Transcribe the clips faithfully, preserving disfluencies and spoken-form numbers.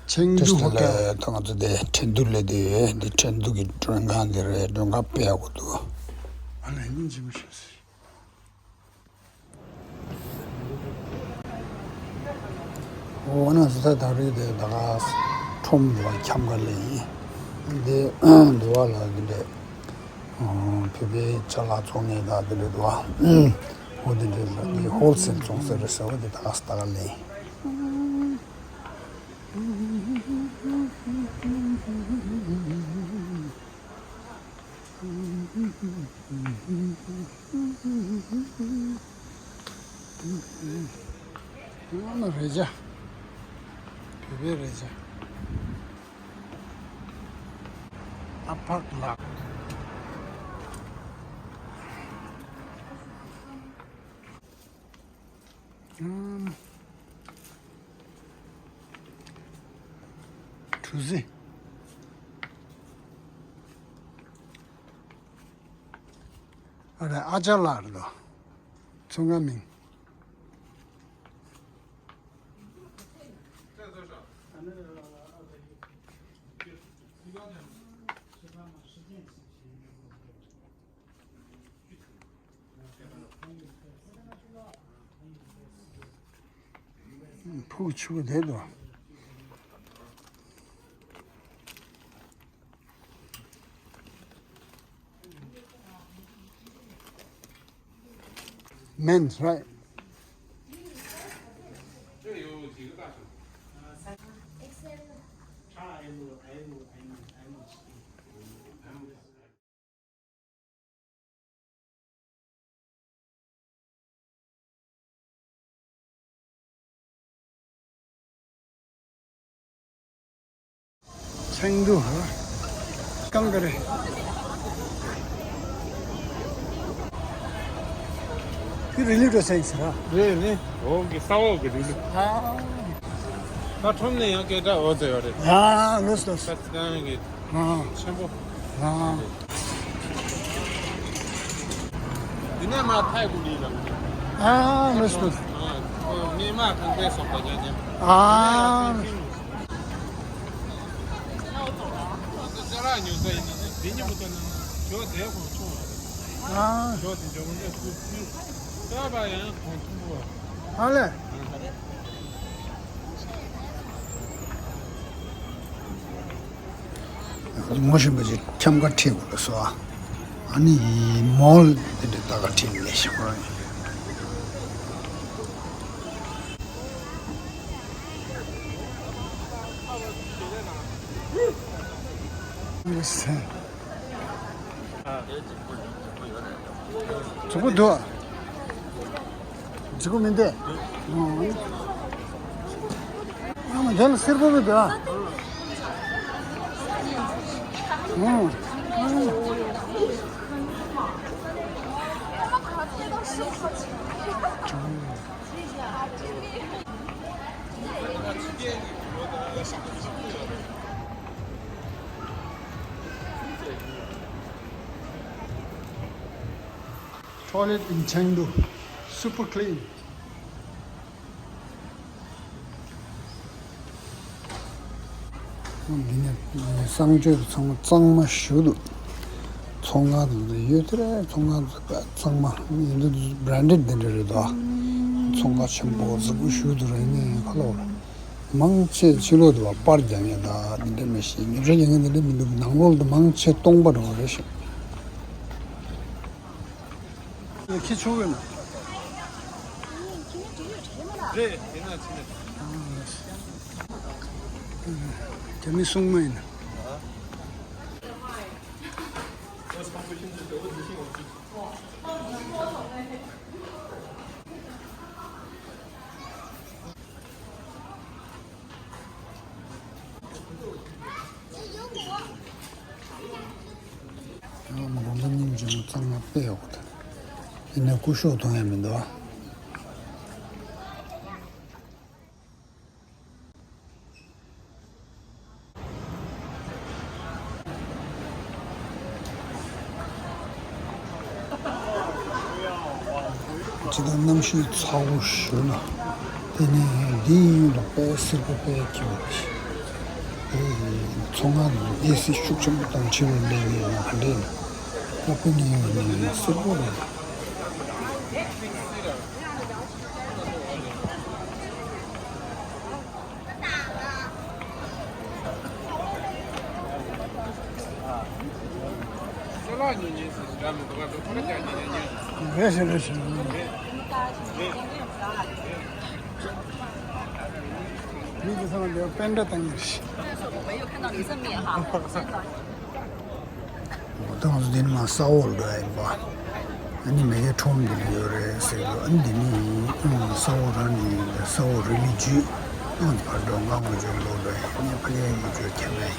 ཆེང་དུ་ཧོ་ཊེལ། ད་ང་ཚོ་དེ་ཁྲེང་ཏུའུ་ལ་དེ་ཡོད། འདི་ཁྲེང་ཏུའུ་གི་མགྲོན་ཁང་དེ་རེད། མགྲོན་ཁང་དཔེ་ཡག་པོ་འདུག་ཨ་ལས་སྙིང་རྗེ་མོ་ཞིག་འོ་ན་ཟི་ད་ད་རེས་དེ་ད་ག་ཁྲོམ་འདུག་བ། འཁྱམ་ག་ལ་ཡིན། འདི་འདུག་བ་ལ་འདི་འདྲས། བོད་པའི་ཅ་ལག་བཙོང་མཁན་དང་འདི་འདྲས་འདུག་བ། འོ་འདི་འདྲས་ལ་འདི་ཧོལ་སེལ་བཙོང་ས་རེད་ཟེར་བ། འདི་ད་ག་ཟི་ད་ག་ལ་ཡིན། ང་ལ་རེ་ཆ། བོད་པའི་རེ་ཆ། ཨ་ཕག་ལགས། ཨམ། གྲུ་གཟིངས། ཨ་རེ་ཨ་ཅག་ལགས་རེད་དོ། ཚོང་ཁང་མིང་། ཕུག་ཆུ་བོ་དེ་དང་། Men's, right? ཆེང་དུ་ཧ། གང་ག་རེ། འདི་རི་ལི་ཏོ་སེང་ཟེར་ར། རེད་ནི། འོ་གི་ས་འོག་གི་རི་ལི། ཨ། ད་ཁྲོམ་ནས་ཡང་སྐད་གྲགས་འོ་ཟེར་བ་རེད། ཨ་ལོས་ལོས། ད་ཅི་ད་ཡང་གི། ཨ། ཆེན་པོ། ཨ། འདི་ནས་མ་ཐའི་གུ་ལི་ལ། ཨ་ལོས་ལོས། ཨ། ངས་མ་ཁང་པའི་སོགས་པ་ཉན་ཉན། ཨ། ཅ་ལག་ཉོ་ས་ཡིན་ན་འདི་ཉིན་མོ་ལྟ་ན་ཇོ་དེ་གོང་ཆུང་བ་རེད། ཨ། ཇོ་དེ་ཇོ་མོ་འདྲ་ཚུལ་ཚུལ་ས་བ་ཡང་གོང་ཐུང་བ། ཨ་ལས། ངོ་ཤེས་པ་ཅིག་འཁྱམ་ཁ་ཁྲིད་དགོས་ལ་སོ། ཨ་ནི་མོལ་དེ་འདྲ་ད་ག་ཁྲིད་ལས་ཤིག་ཁོ་རང་ཡིན། ཚོགས་པ་འདུག་འཇིགས་པ་མི་འདུག་ཨང་། ཨ་མ་རྒྱ་ལ་སེར་པོ་མི་འདུག་ཨང་། Toilet in Chengdu, super clean. འདི་ནས་གསང་སྤྱོད་ཚང་མ་གཙང་མ་ཞེ་པོ་འདུག་ཚོང་ཁང་དེ་ཚོ་ཡོད་དེ་རེད། ཚོང་ཁང་དེ་ཚོ་གཙང་མ་ཡིན་འདུག branded དེ་འདྲ་རེད་དོ། ཚོང་ཁང་ཆེན་པོ་རྫིག་པོ་ཞེ་པོ་འདུག་རེད། ངས་ཁ་ལོ་རེད། མང་ཆེ་ཕྱི་ལོགས་དུ་བ་པར་རྒྱག་མཁན་དང་འདི་འདྲ་མི་ཤེས། ཉོ་ཆ་རྒྱག་མཁན་འདི་འདྲ་མི་འདུག་ནང་ལོགས་དུ་མང་ཆེ་སྟོང་པ་འདྲ་བོ་རེད་ཤག་ཁྱི་ཆུ་བོ་ན། རེད་དེ་ན་ཕྱི་ནས། རྒྱ་མི་སྲུང་མ་ཡིན་ན། ཡང་མགོ་འདི་སྙིང་རྗེ་མོ་གཙང་མ་དཔེ་ཡག་པོ་འདུག་ཡིན་ནའི་སྐུ་ཞབས་མཐོང་ཡ་མི་འདུག་ཨ། ཇི་ལྟར་གནམ་གཤིས་ཚ་བོ་ཞུ་ན། དེ་ནས་འདི་ཡིན་ལ་དཔེ་སེར་པོ་དཔེ་སྐྱིད་པོ་ཞིག་མཚོ་སྔོན་ནི་ཨེ་སི་ཤུགས་ཆེན་པོ་བཏང་ཕྱི་རུ་སླེབས་ཡོད་ན་ག་འདྲས་ན། ཨ་ཕ་ནི་ཡོད་ནི་སེར་པོ་རེད། རེད་ཞེས་རེད་ཞེས། མི་དེ་ཚང་མ་འདིར་པེན་ཌ་བཏང་ཡོད་ཤག་ད་ང་ཚོ་འདི་ནས་མར་ས་འོག་ལ་འགྲོ་ཡ་ཡིན་པ། ཨ་ནི་མེ་ཡ་ཁྲོམ་འདི་ནས་ཡོད་རེད་ཟེར་གི་འདུག་ཨ་ནི་འདི་ནས་ས་འོག་རང་ནས་ས་འོག་རི་ལི་ཇུས་ཨང་ཕར་འགྲོ་ང་ངོ་ཅོག་ལོག་འགྲོ་ཡ་ཡིན། ཕ་གིའི་ངོ་ཅོག་ཁྱེད་མེད།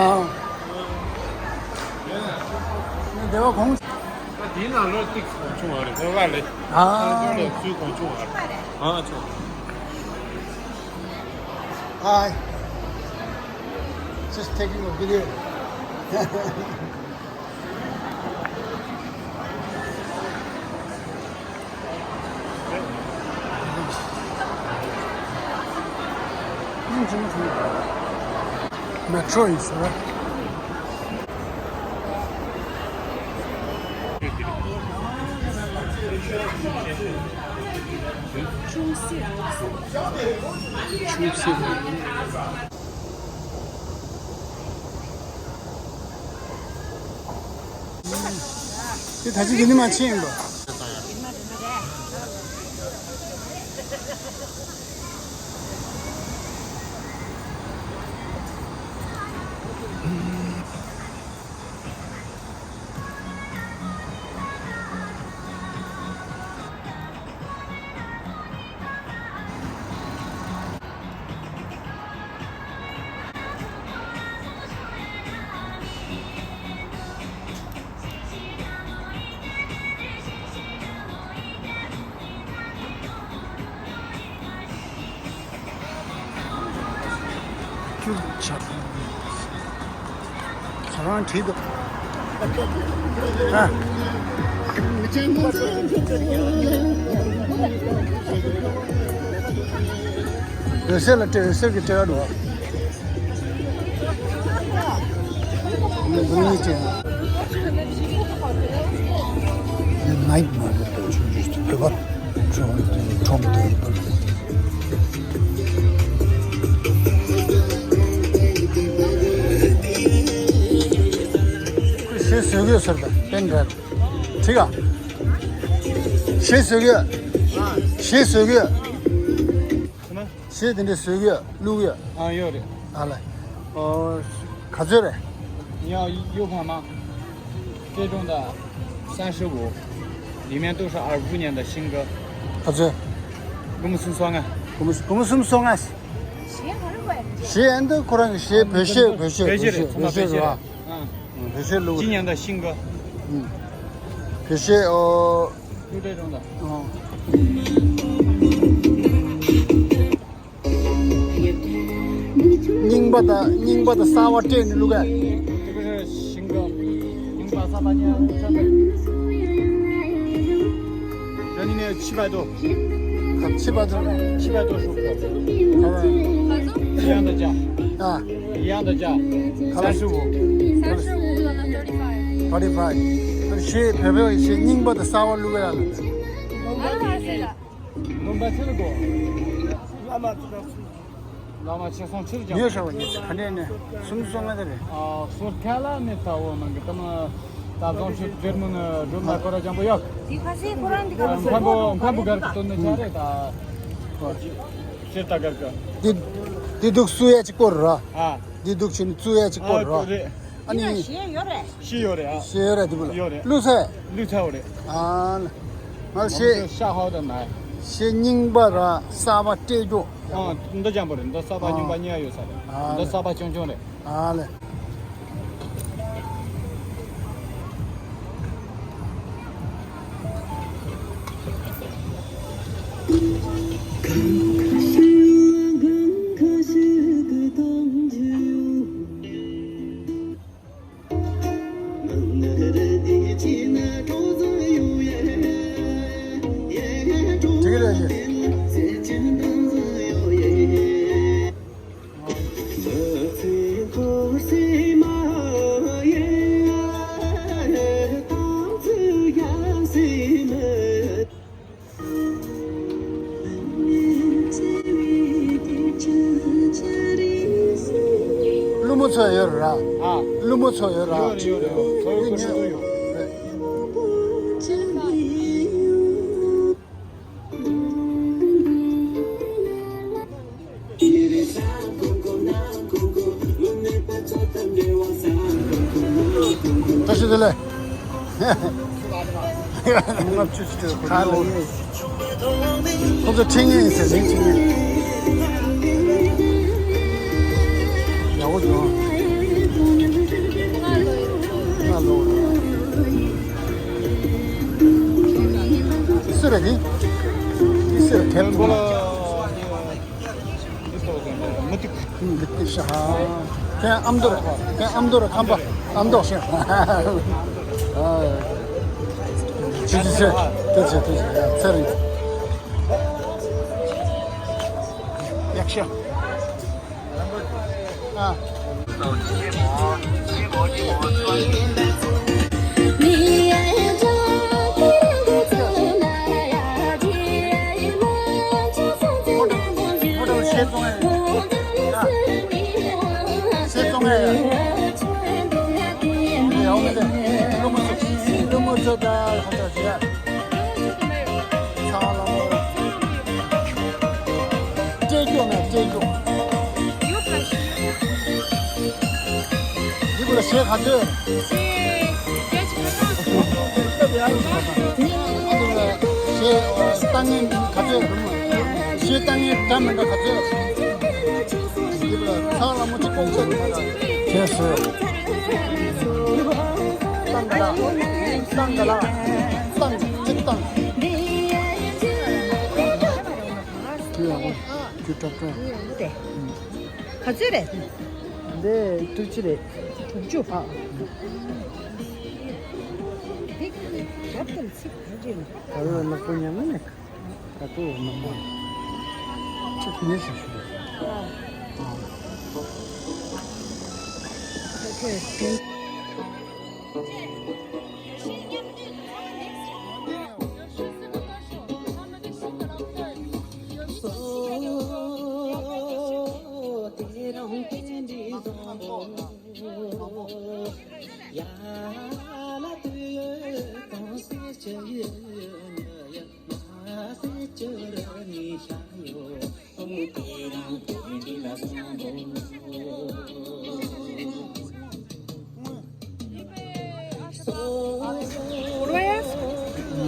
ཨ། བདེ་བ་གོང་། ཨ་དེའི་ནང་ལོགས་ཏིག་གོང་ཆུང་བ་རེད། ཧོ་བ་ལེ། ཨ། ཨ་ལོ་ཚུལ་གོང་ཆུང་བ་རེད། ཨ་ཆོ། Hi. Just taking a video. Metro is right. དེ་ད་ཅི་འདི་ནི་མ་ཕྱིན་ཡིན་པ། ཁྱོད་ཆ་ཆ་རང་བྲིས་འདུག་ཨ། འོད་ཟེར་ལ་སྤྲད། འོད་ཟེར་གྱི་སྤྲད་འགྲོ། འདི་གཉིས་སྤྲད། འདི་ནའིཊ་མ་རེད་དོ། ཆུང་ཆུང་ཞིག་བོད་པ་ཁྲོམ་དེ་ཁྲོམ་དེ་ཡིན་པ་རེད། ཁོས་ཞེ་བཟོ་གི་ཡོད་ཟེར་ད། པེན་འདྲ་ཁྲིག་ག་ཞེ་བཟོ་གི་ཡོད། ཞེ་བཟོ་གི་ཡོད། ཞེ་དེ་འདྲ་བཟོ་གི་ཡོད། བླུག་གི་ཡོད། ཨ་ཡོད་རེད། ཨ་ལ། ཨོ། ག་ཚོད་རེད། 你要一盘吗？这种的，三十五，里面都是二五年的新歌。 ག་ཚོད། སྒོར་མོ་སུམ་སོ་ལྔ། སྒོར་མོ་སུམ་སོ་ལྔ། གཞས་ཨ་འདི་ཁོ་རང་གི་གཞས། བོད་གཞས། བོད་གཞས། བོད་གཞས་རེད། ཚང་མ་བོད་གཞས་རེད། 啊。 ཨ། བོད་གཞས་བླུག་རེད། 今年的新歌。 ཨ། བོད་གཞས། ཨོ། 就这种的。 ཨ། རྙིང་པ་དང་རྙིང་པ་དང་གསར་པ་སྤྲད་ནས་བླུག་གས། 这个是新歌，你们把沙发捏上来。这里面七百多。 七百多。 七百多首歌。 一样的价。 ཨ། 一样的价。 ག་ལ། 三十五。 三十五 ལ་ན་thirty five། thirty five། གཞས་བོད་པའི་གཞས་རྙིང་པ་དང་གསར་པ་བླུག་གས་ལ། ཨ་ལ་ཟེར་ལ། 我们把这个给我。 བླ་མ་ཆེ་སོང་ཕྱིར་ཀྱང་། ཉོས་ཤག་པ་ཉོས་ཤག་ག་འདྲས་ནས་སུམ་ཅུ་སོ་ལྔ་དེ་རེད། ཨ། སོ་ཁ་ལ་ནི་ད་འོ་ནང་གི་ད་མ་ད་བཟང་ཕྱིར་ཇར་མན་ཇར་མན་ཁོ་ར་ཅང་པོ་ཡོད། དེ་ཁ་སེ་ཁོ་རང་འདི་ག་མཁན་པོ་མཁན་པོ་གར་གི་དོན་ནི་ཆ་རེད་ད། ཕྱིར་ད་གར་གི། འདི་འདི་འདུག་སུ་ཡ་ཅིག་སྐོར་ར། ཨ། འདི་འདུག་ཕྱིན་བཙུགས་ཡ་ཅིག་སྐོར་ར། ཨ་ནི། ཞེ་ཡོད་རེད། ཞེ་ཡོད་རེད་ཨ། ཞེ་ཡོད་རེད་འདི་བུ་ལ། ཡོད་རེད། བླུགས་ཚེ། བླུགས་ཚར་བ་རེད། ཨ་ལ། ང་ཞེ། ཤ་ཧའོ་ད་ན། ཞེ་རྙིང་པ་ར་གསར་པ་སྤྲད་རྒྱུ། ཨ། འདི་ཅང་པོ་རེད། འདི་གསར་པ་རྙིང་པ་གཉིས་ཡོད་ས་རེད། ཨ་འདི་ལ། གསར་པ་ཆུང་ཆུང་རེད། ཨ་ལ། དེ་ག་རེད། ཀླུ་མོ་ཚོ་ཡོད་ར། ཨ། ཀླུ་མོ་ཚོ་ཡོད་ར། ཡོད་རེད། ཡོད་རེད། ཚོ་ཡོད། ཀླུ་མོ་ཚོ་ཡོད་རེད། བཀྲ་ཤིས་བདེ་ལེགས། ལྔ་བཅུ་ཞིག་ཁ་ལ་ཡོད། ཁོ་ཚོ་ཁྲིད་ངེས་ཡིན་ཟེར། མིང་ཁྲིད་ངེས། ཡག་པོ་བྱུང་། ང་ལོ། སུ་རེད་འདི། འདི་སུ་རེད། དེ་ལ་མ་ཏིག་མི་ཏིག་ཤ། དེ་ཨ་མདོ་རེད། དེ་ཨ་མདོ་རེད། ཁམས་པ་ཨ་མདོ་ཤ། ཨ། ཅི་ཅི་ཟེར། དེ་ཟེར། དེ་ཟེར། ཚེ་རིང་། ཡག་ཤ། ཨ། ཕོ་ཊོ་ཕོ་ཊོ་ཤེར་བཙོང་ཡ། ཤེར་བཙོང་ཡ། ཡ་འོ་མི་དེ། ཀླུ་མོ་ཚོ། ཀླུ་མོ་ཚོ་ད་ཧ་ཅང་ཞེ་ཡ། ཚང་ལ་མོ། སྤྲད་རྒྱུ་མེད། སྤྲད་རྒྱུ། འདི་ཀུན་ལ་གཞས་ག་ཚོད། གཞས་གཞས་ཅིག་ག་ཚོད། ཨ་ནི་གཞས་ལྟ་མཁན་ག་ཚོད། གཞས་ལྟ་མཁན་འདྲ་མི་འདྲ་ག་ཚོད། འདི་ཀུན་ལ་ཚང་ལ་མོ་ཅིག་སྐོང་ཚོད་མ་རེད། གཞས་སུ། བཏང་ག་ལ། བཏང་ག་ལ། བཏང་། གཅིག་བཏང་། དེ་ཡག་པོ། དེ་དྲག་དྲག་རེད། ག་ཚོད་རེད། འདི་དྲུག་ཅུ་རེད། དྲུག་ཅུ། ཨ། འདི་རྒྱབ་དང་ཚིག་ག་རེ་རེད། ད་ལོ་ནག་པོ་ཉམས་མེད། ད་ལྟོ་ནག་པོ། ཁྱེད་ཉེ་ཞིག་ཞུ། ཨ། ཨ། ད་ཁྱེད།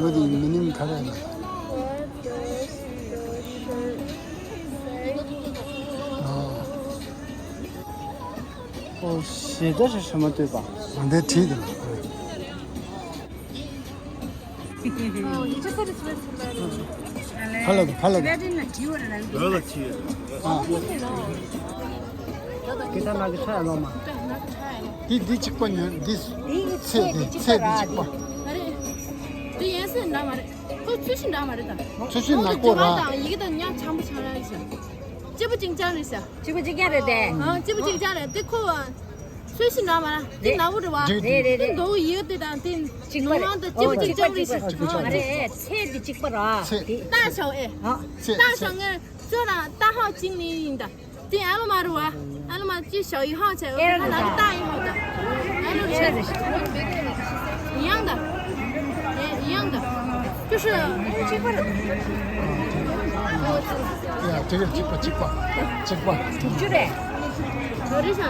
ཡོད་དེ་མི་ནིང་ག་རེ་ན། ཨོ། ཞེ་དྲག་ཞེ་དྲག་མ་ལྟོས་པ། འདི་བྲིས་འདུག་ཕ་ལ་དུ། ཕ་ལ་དུ། ཨ། ཀི་ཐ་ན་གི་ཁྲ་ལོ་མ། འདི་འདི་གཅིག་པ་ཉོན། འདི་ཚེ་འདི་ཚེ་འདི་གཅིག་པ། མ་རེད། འདི་ཡན་སེ་འདྲ་མ་རེད། ཁོ་ཚོས་གཞི་འདྲ་མ་རེད་ད། ཚོས་གཞི་ནག་པོ་ར། དང་ཡི་གེ་དང་ཉག་ཆང་པོ་ཆང་ར་རེད་ཤག་སྐྱིད་པོ་ཅིག་ཅང་རེད་ཤག་གཅིག་པ་གཅིག་རྐྱང་རེད་དེ། ཨ། གཅིག་པ་གཅིག་རྐྱང་རེད་དེ། ཁོ་ཚོས་གཞི་འདྲ་མ་ར། དེ་ནག་པོ་རེད་བ། རེད་རེད་དེ་རེད། མདོག་ཡི་གེ་དེ་དང་དེ་གཅིག་པ་རེད། ནང་དུ་གཅིག་པ་གཅིག་ཅང་རེད་ཤག་གཅིག་པ་རེད། ཚེ་འདི་གཅིག་པ་ར། ཚེ། ད་ཤོག་ཨེ། ཨ། ཚེ། ད་ཤོག་ངས་ཁྱོད་རང་ད་ཧ་ཅིག་ནི་ཡིན་ད། དེ་ཨ་ལོ་མ་རུ་བ། ཨ་ལོ་མ་ཅི་ཞའོ་ཡི་ཧང་ཆེ། ཨ་ལོ་ད་ཡི་ཧང་ད། ཨ་ལོ་རེ་ཆེ། ཡང་ད། ཡང་ད། ཅི་ཧྲི། ཅི་པར། ཡ། དེ་ག་གཅིག་པ་གཅིག་པ་གཅིག་པ། དྲུག་ཅུ་རེད། རེ་ཤ།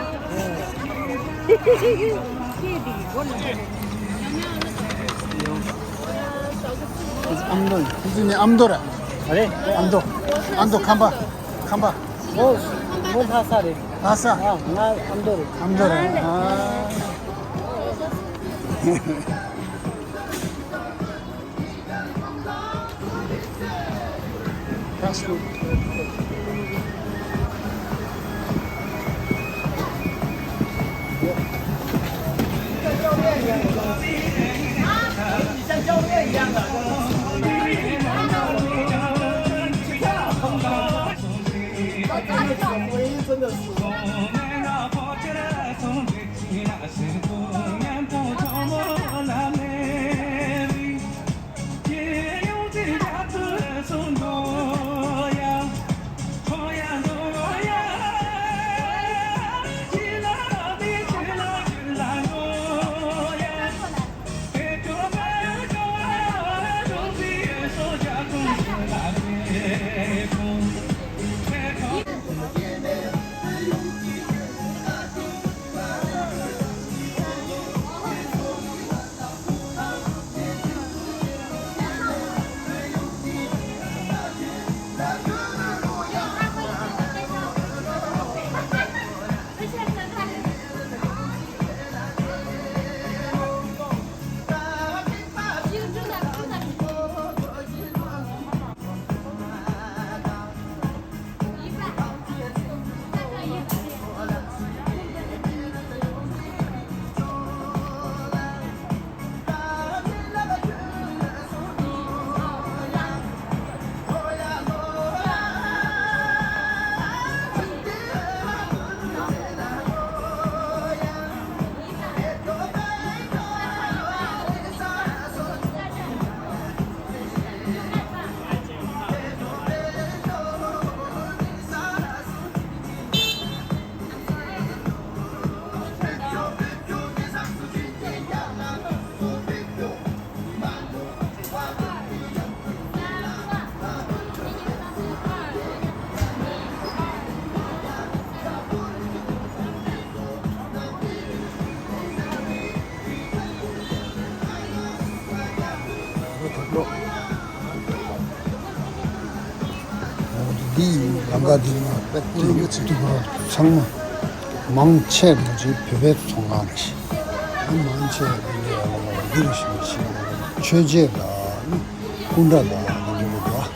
ཨ་མདོ། ཁོ་ཚོ་ནི་ཨ་མདོ་ར། ཨ་རེ། ཨ་མདོ། ཨ་མདོ། ཁམས་པ། ཁམས་པ། ཨོ། ཨོ། ལྷ་ས་རེད། ལྷ་ས། ཨ། ང་ཨ་མདོ་རེད། ཨ་མདོ་རེད། ཨ། That's good. འདི་ཡི་ལམ་ཁ་འདི་ནི་དཔེ་དེ་ཡོད་ཚིག་ཐུབ་པ་ཚང་མ་མང་ཆེ་རིན་ཆེན་བོད་པའི་ཚོང་ཁང་རེད། མང་ཆེ་རིན་ཆེན་འདི་རེད་ཞིང་ཞིང་མཆོད་ཆས་དང་སྐུ་འདྲ་དང་འདི་འདྲ་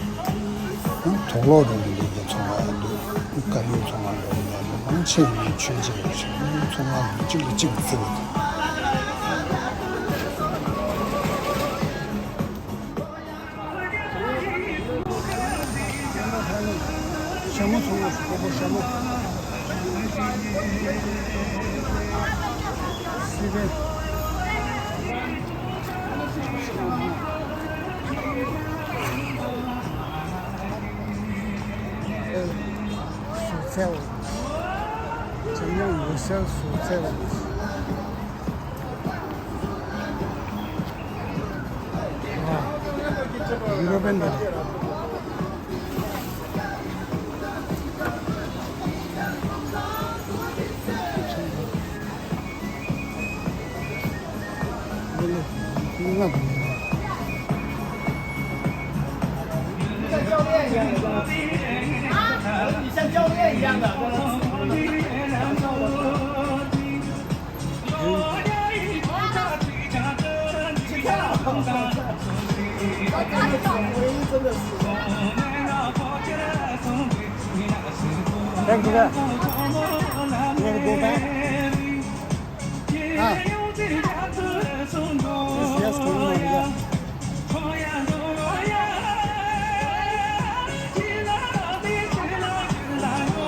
རེད། དོག་ལོག་རེད་འདི་འདྲའི་ཚོང་ཁང་འདུག་དཀར་ཡོལ་ཚོང་ཁང་འདྲ་རེད། མང་ཆེ་རིན་ཆེན་མཆོད་ཆས་རེད་ཞིང་ཚོང་ཁང་འདི་གཅིག་ལ་གཅིག་བརྩི་བ་དང་། ཞྭ་མོ་ཚོང་པ་ཞིག་ཁོ་པོ་ཞྭ་མོ། སི་པན། ཟུར་རྩལ། འཇམ་དབྱངས་འོད་གསལ་ཟུར་རྩལ། ཡུ་རོ་པན་པ་རེད། Thank you. You wanna go back? Ah. Yes, yes, come on, yeah.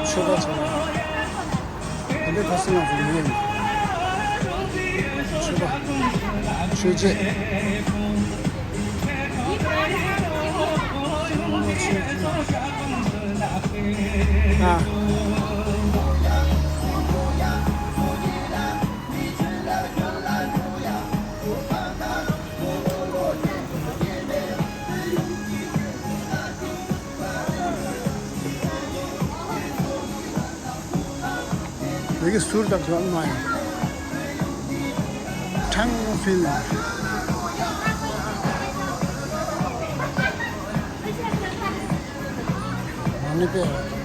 ཆོས་པ་ཆོས་པ། དེ་འདྲའི་ཐོག་སེ་ང་ཚོ་ཉོས་ཡིན། ཆོས་པ། ཆོས་རྗེ། ཨ། དེ་གི་ཟུར་དང་དོན་མ་ཡིན། ཁྲང་ཧྥིན། མ་ཎི་པས།